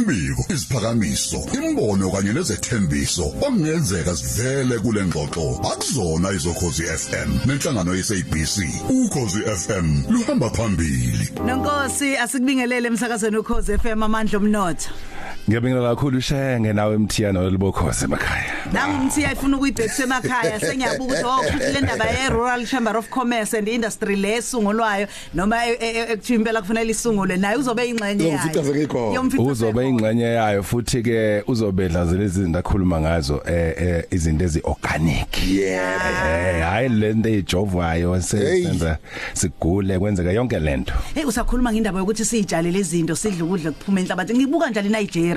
Imibiko, iziphakamiso, imbono kanye nezethembiso okungenzeka sivele kule ngxoxo akuzona izokhozi FM nenhlangano yeSABC. Ukhozi FM luhamba phambili. Nonkosi, asikubingelele emsakazweni Ukhozi FM, amandla omnotho. Ngiyabingelela kakhulu Shenge, nawe Mthiya, nolibokhoze emakhaya. Nangumthiya ifuna ukuyibhekisa emakhaya. Sengiyabuka ukuthi, oh, futhi le ndaba ye Rural Chamber of Commerce and Industry lesungulwayo noma ekuthiwa impela kufanele isungulwe, naye uzobe ingxenye yayo. Uyomfica sekikhona. Uyomfica Uzobe sekhona. Ingxenye yayo, futhi ke uzobedla lezi zinto akhuluma ngazo, izinto ezi organic. Hayi lento ejovwayo senza sigule, kwenzeka yonke lento. Hey, usakhuluma ngendaba yokuthi siyitshalele izinto, sidle ukudla kuphuma enhlabathi. Ngibuka njalo iNigeria.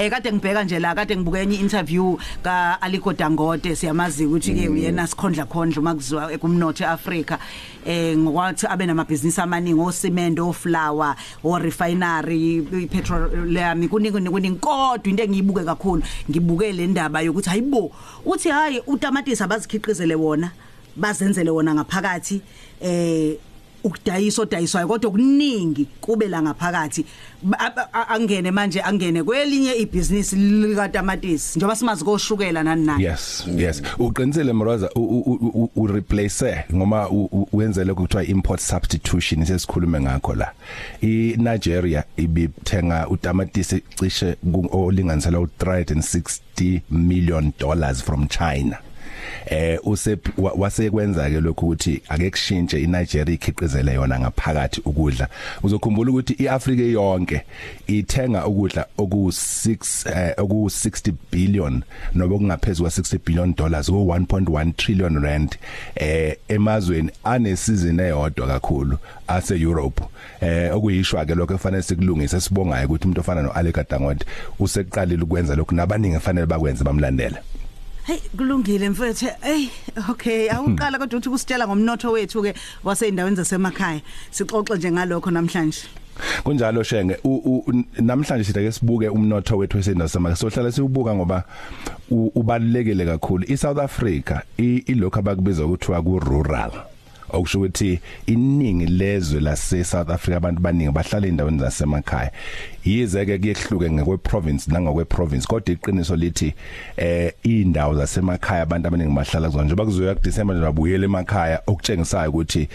Kade ngibheka nje la, kade ngibuka enye interview ka Aliko Dangote. Siyamazi ukuthi ke uyena sikhondla khondla uma kuzwa kumnotho eAfrica. Ngokwathi abe namabhizinisi amaningi, ocement, oflour, o refinery, petroleum, kuningi kuningi. Kodwa into engiyibuke kakhulu, ngibuke le ndaba yokuthi hayibo, uthi hayi, utamatisi abazikhiqizele wona, bazenzele wona ngaphakathi, ukudayisa odayiswayo, kodwa okuningi kube la ngaphakathi. Angene manje, angene kwelinye ibhizinisi likatamatisi, njengoba simazi koshukela nani nani. Yes, uqinisile Mroza. U replace ngoma wenzele ukuthiwa import substitution, sesikhulume ngakho la. I Nigeria ibithenga utamatisi cishe olinganiselwa u$360 million from China. Use wasekwenza ke lokhu ukuthi ake kushintshe, iNigeria ikhiqizele yona ngaphakathi ukudla. Uzokhumbula ukuthi iAfrika yonke ithenga ukudla oku 6 oku 60 billion noba kungaphezulu kwa $60 billion, ku 1.1 trillion rand, emazweni ane season eyodwa kakhulu ase Europe. Okuyishwa ke lokho efanele sikulungise. Sibongayo ukuthi umuntu ofana noAliko Dangote usekuqalile ukwenza lokhu, nabaningi efanele bakwenze, bamlandele. Hey, kulungile mfethu. Hey, okay, awuqala kodwa uthi kusitshela ngomnotho wethu ke waseyindaweni zasemakhaya. Sixoxe nje ngalokho namhlanje. Kunjalo Shenge. Namhlanje sithe ke sibuke umnotho wethu wesendawo semakhaya. Sohlala siubuka ngoba ubalulekile kakhulu. ISouth Africa ilokho abakubiza ukuthiwa ku rural, okusho ukuthi iningi lezwe lase South Africa, abantu baningi bahlala endaweni zasemakhaya. Yize ke kuyehluke ngokwe province nangokwe province, kodwa iqiniso lithi indawo zasemakhaya abantu abaningi bahlala kuzona. Njengoba kuzoya ku December nje, babuyele emakhaya, okutshengisayo ukuthi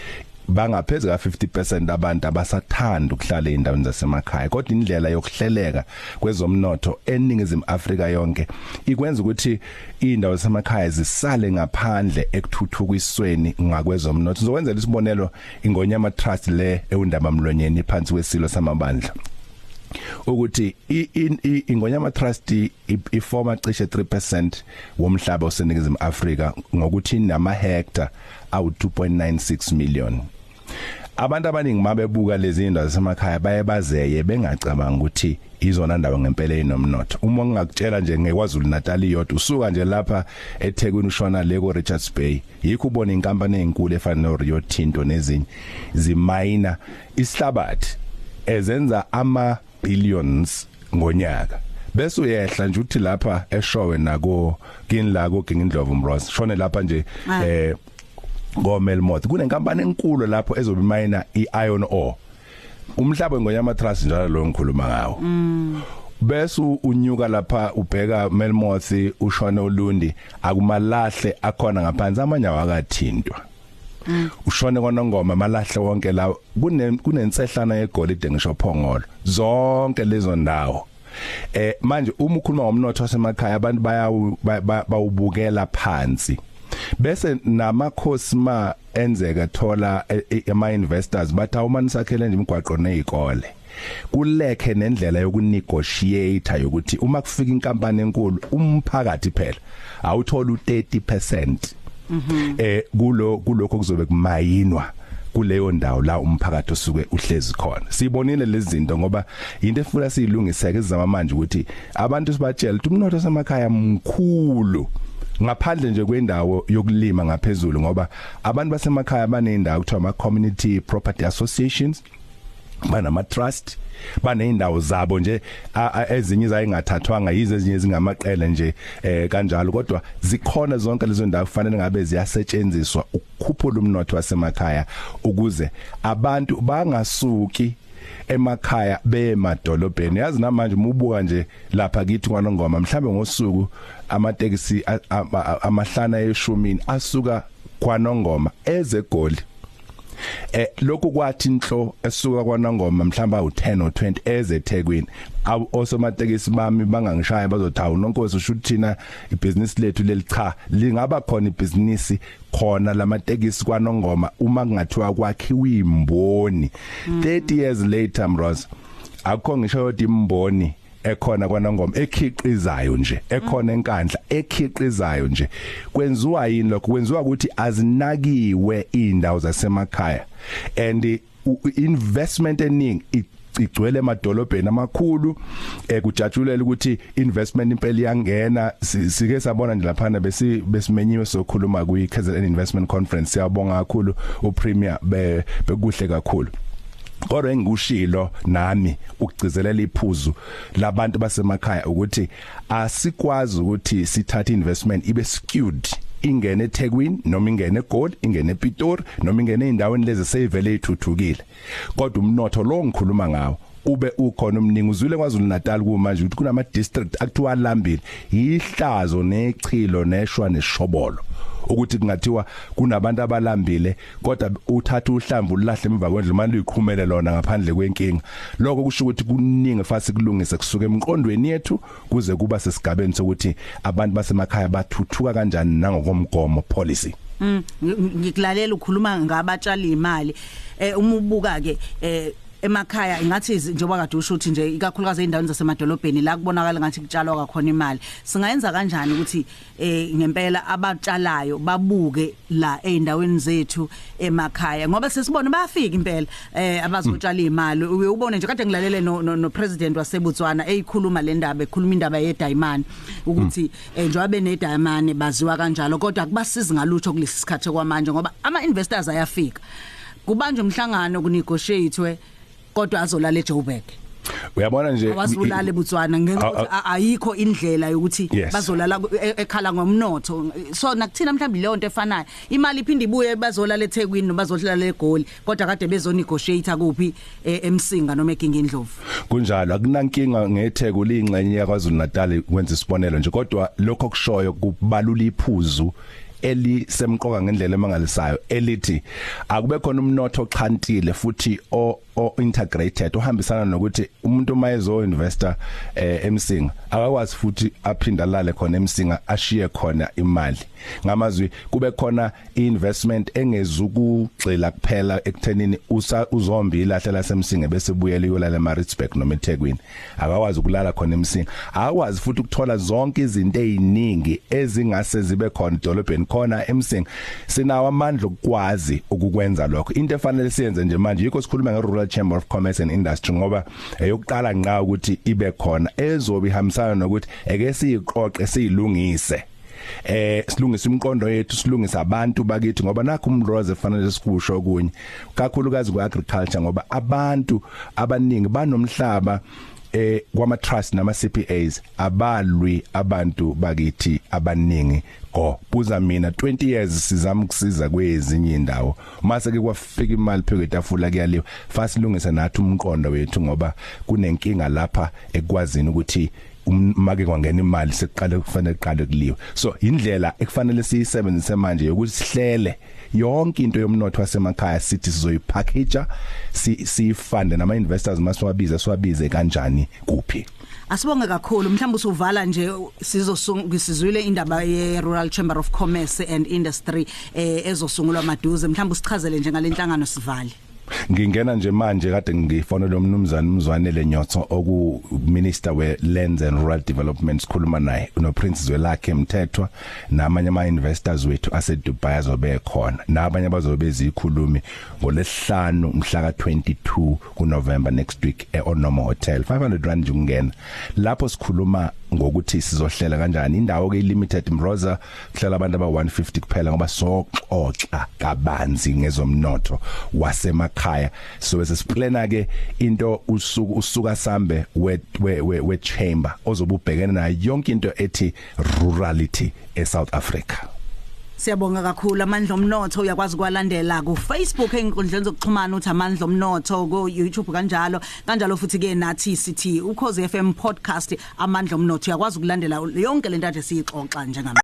bangaphezulu ka 50% abantu abasathanda ukuhlala endaweni zasemakhaya. Kodwa indlela yokuhleleka kwezomnotho eNingizimu Afrika yonke ikwenza ukuthi indawo zasemakhaya zisale ngaphandle ekuthuthukisweni ngakwezomnotho. Sizokwenzela isibonelo Ingonyama Trust le ewundaba mlonyeni phansi kwesilo samabandla, ukuthi Ingonyama Trust ifoma cishe 3% womhlaba oseNingizimu Afrika, ngokuthi nama hectare awu 2.96 million. Abantu abaningi mabebuka lezi indawo zasemakhaya baye bazeye, bengacabanga ukuthi izona ndawo ngempela enomnotho. Uma ngingakutshela nje ngeKwaZulu Natal iyodwa, usuka nje lapha eThekwini ushona le ko Richards Bay, yikho ubona inkampani ezinkulu efana no Rio Tinto nezinye zimayina isihlabathi ezenza ama billions ngonyaka. Bese uyehla nje uthi lapha eShowe nako kini la ko Gingindlovu, Mross, shone lapha nje ngoMelmoth, kunenkampani enkulu lapho ezobe mayina iiron ore, umhlaba weNgonyama Trust njalo lo ngikhuluma ngawo. Bese unyuka lapha ubheka Melmoth, ushone olundi, akumalahle akhona ngaphansi, amanye awakathintwa. Ushone kwaNongoma, amalahle wonke la, kunensehlana yegolide ngisho Phongolo, zonke lezo ndawo. Manje uma ukhuluma ngomnotho wasemakhaya, abantu bawubukela phansi. Bese namakhosi ma enzeka thola ama investors, bathi awumani sakhele nje imigwaqo nezikole. Kulekhe nendlela yokunegotiate yokuthi uma kufika inkampani enkulu, umphakathi phela awuthola u30% kulo kulokho kuzobe kumayinwa kuleyo ndawo la umphakathi osuke uhlezi khona. Sibonile lezi zinto ngoba into efuna siyilungiseke ezama manje ukuthi abantu sibatshela ukuthi umnotho wasemakhaya mkhulu ngaphandle nje kwendawo yokulima ngaphezulu, ngoba abantu basemakhaya banendawo kuthiwa ama community property associations, banama trust, baneyindawo zabo nje, ezinye zayingathathwanga yize, ezinye zingamaqele nje kanjalo, kodwa zikhona zonke lezo ndawo. Kufanele ngabe ziyasetshenziswa ukukhuphula umnotho wasemakhaya ukuze abantu bangasuki. Emakhaya bemadolobheni, yazi namanje mubuka nje lapha kithi kwaNongoma, mhlambe ngosuku amatekisi amahlana eshumini asuka kwaNongoma ezeGoli. Lokhu kwathi inhlo esuka kwaNongoma mhlamba u10 or 20 ezeThekwini. Osomatekisi bami bangangishaya, bazothi, "Hawu Nonkosi, usho thina ibhizinisi lethu leli." Cha, lingaba khona ibhizinisi khona lamatekisi kwaNongoma uma kungathiwa kwakhiwa imboni. 30 years later, Mroza, akukho ngisho yodwa imboni ekhona kwaNongoma ekhiqizayo nje, ekhona eNkandla ekhiqizayo nje. Kwenziwa yini lokho? Kwenziwa ukuthi azinakiwe indawo zasemakhaya and investment eningi igcwele emadolobheni amakhulu. Kujatshulela ukuthi investment impela iyangena. Sike sabona nje laphana, besi besimenyiwe sokhuluma kwi KZN Investment Conference. Siyabonga kakhulu uPremier, bekuhle kakhulu, kodwa engikushilo nami ukugcizelela iphuzu labantu basemakhaya ukuthi asikwazi ukuthi sithathe investment ibe skewed, ingene eThekwini noma ingene eGoli, ingene ePitori noma ingene eindaweni lezi seyivele ithuthukile, kodwa umnotho lo ngikhuluma ngawo ube ukhona umningi. Uzwile kwaZulu Natal kumanje ukuthi kunama district akuthiwa lambile. Ihlazo nechilo neshwa neshobolo ukuthi kungathiwa kunabantu abalambile, kodwa uthatha uhlamvu ulahle emva kwendlu, manje uyiqhumele lona ngaphandle kwenkinga. Lokho kusho ukuthi kuningi fasi kulungise kusuka emqondweni yethu kuze kuba sesigabeni sokuthi abantu basemakhaya bathuthuka kanjani nangokomgomo policy. Ngikulalela ukhuluma ngabatshali imali. Uma ubuka ke emakhaya, ingathi njengoba kade usho ukuthi nje ikakhulukazi eindaweni zasemadolobheni la kubonakala ngathi kutshalwa kakhona imali, singayenza kanjani ukuthi ngempela abatshalayo babuke la eindaweni zethu emakhaya? Ngoba sesibona bayafika impela abazotshala imali. Uyubone nje, kade ngilalele no president waseBotswana eyikhuluma le ndaba, ekhuluma indaba ye diamond, ukuthi njengoba bene diamond baziwa kanjalo, kodwa akubasizi ngalutho kulesi sikhathi kwamanje, ngoba ama investors ayafika, kubanjwe umhlangano, kunegotiatewe, kodwa azolala eJoburg. Uyabona nje. Awazulala eBotswana ngenxa yokuthi ayikho indlela yokuthi bazolala ekhala ngomnotho. So nakuthina mhlawumbe leyo nto efanayo, imali iphinde ibuye, bazolala eThekwini noma bazohlala eGoli, kodwa kade bezonegotiate kuphi? EMsinga noma eGingindlovu. Kunjalo, akunankinga ngeTheku, lingxenye yakwaZulu Natal, kwenza isibonelo nje, kodwa lokho kushoyo kubalula iphuzu elisemqoka ngendlela emangalisayo elithi akube khona umnotho oxhantile futhi o integrated, uhambisana nokuthi umuntu uma ezo investor eMsinga akakwazi futhi aphinda alale khona eMsinga, ashiye khona imali. Ngamazwi, kube khona investment engezukugxila kuphela ekuthenini uzombi ilahle laseMsinga bese buyela iyolala eMaritzburg noma eThekwini. Akakwazi ukulala khona eMsinga, akwazi futhi ukuthola zonke izinto eziningi ezingase zibe khona edolobheni khona eMsinga. Sinawo amandla okukwazi ukukwenza lokho. Into efanele siyenze nje manje, yikho sikhuluma nge-Rural Chamber of Commerce and Industry, ngoba eyokuqala nqa ukuthi ibe khona ezobe ihambisana nokuthi eke siyiqoqe, siyilungise, silungise imiqondo yethu, silungise abantu bakithi, ngoba nakho umroze fanele sikusho okunye kakhulukazi ku-agriculture, ngoba abantu abaningi banomhlaba kwama trust nama CPAs. Abalwi abantu bakithi abaningi go buza mina, 20 years sizama ukusiza kwezinye indawo, mase ke kwafika imali pheke etafula, kuyaliwa. Fasilungise nathi umqondo wethu, ngoba kunenkinga lapha ekwazini ukuthi make kwangena imali sekuqale kufanele kuqale kuliwe. So indlela ekufanele siyisebenzise manje ukuthi sihlele yonke into yomnotho wasemakhaya, sithi sizoyipackage, siyifande nama investors, masiwabize, siwabize kanjani, kuphi. Asibonge kakhulu. Mhlawumbe usuvala nje, sizwile indaba ye Rural Chamber of Commerce and Industry ezosungulwa maduze. Mhlawumbe usichazele nje ngalenhlangano, sivale. Ngingena nje manje, kade ngifonela umnumzana uMzwanele Nyhontso oku Minister we Lands and Rural Development, sikhuluma naye no Prince Zwelakhe Mthethwa namanye ama investors wethu ase Dubai azobe khona nabanye abazobe bezikhulumi ngolesihlanu mhla ka 22 kuNovember, next week, eOnomo Hotel. R500 nje ukungena. Lapho sikhuluma ngokuthi sizohlela kanjani. Indawo ke limited, Mroza, kuhlala abantu aba 150 kuphela, ngoba soxoxa kabanzi ngezomnotho wasemakhaya. So bese siplana ke into usuku usuka sambe we chamber ozobe ubhekene nayo yonke into ethi rurality eSouth Africa. Siyabonga kakhulu. Amandla Omnotho uyakwazi ukwalandela ku Facebook, einkundleni zokuxhumana uthi Amandla Omnotho, ku YouTube kanjalo kanjalo. Futhi ke nathi sithi Ukhozi FM podcast Amandla Omnotho, uyakwazi ukulandela yonke lento ade siyixoxa njengamanje.